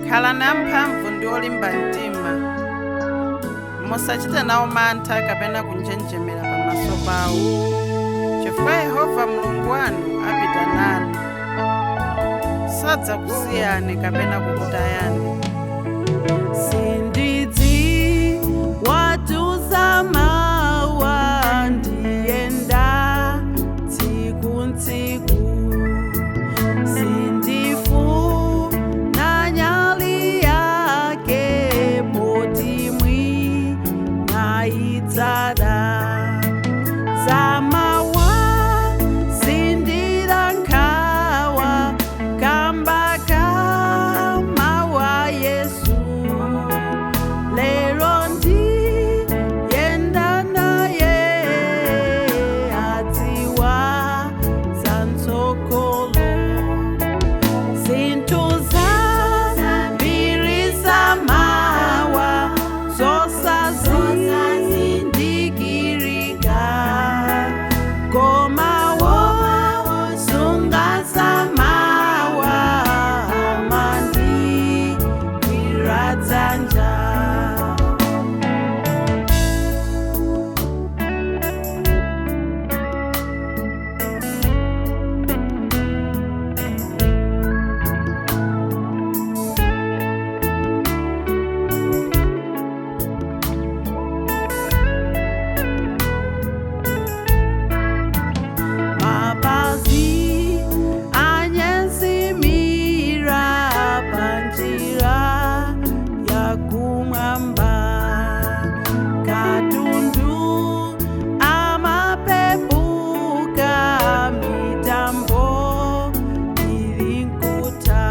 Khalani amphamvu ndi olimba mtima. Musachite nawo mantha kapena kunjenjemera pamaso pawo, chifukwa Yehova Mulungu wanu apita nanu. Sadzakusiyani kapena kukutayani. Sindidziwa mawa ndiyenda tsiku ntsiku, sindifuna nyali yake poti mwina idzada zamawa sindidankhawa kamba kamawa Yesu. Lero ndiyenda naye adziwa zantsogolo, zinthu zambiri zamawa zosazindikirika, koma wosunga zamawa amandigwira dzanja. Mapazi anyezimira panjira yakumwamba, katundu amapepuka mitambo ili nkuta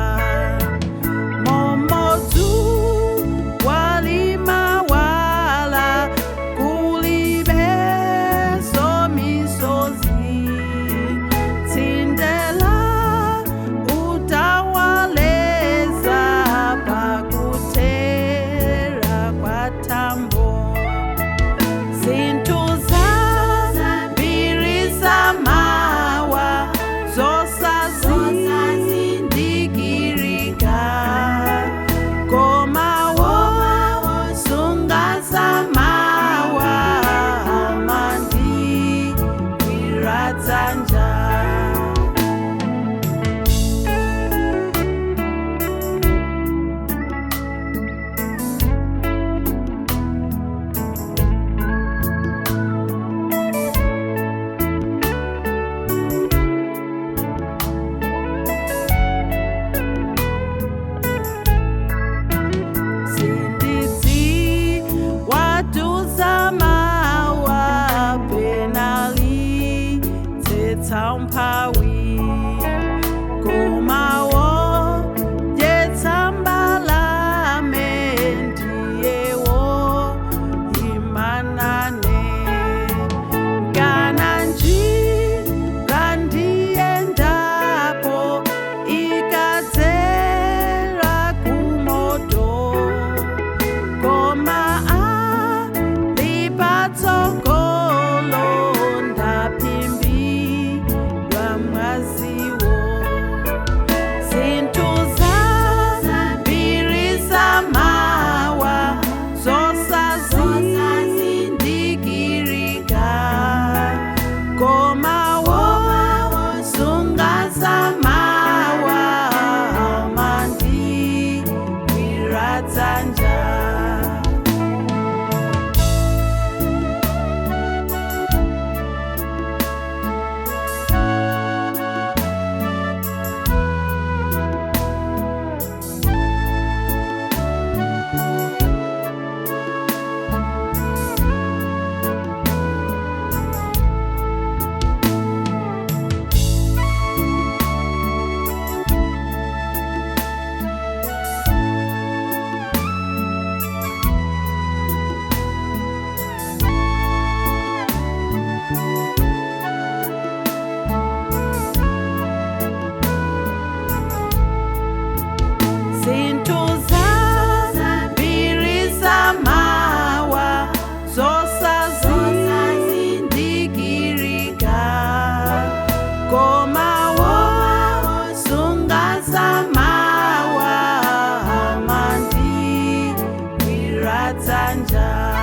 momodzu walimawala kulibeso misozi tsindela utawaleza pakutera kwa tambo. Zinthu zambiri zamawa zosazindikirika, koma wosunga zamawa amandigwira dzanja. Sindidziwa zamawa penali tsetsa umphawi, komawo dyetsa mbalame ndiyewo imanane kana njira ndiyendapo ikadzera kumoto, koma alipatsogolo ndaphimbidwa mwaziwo. dzanja.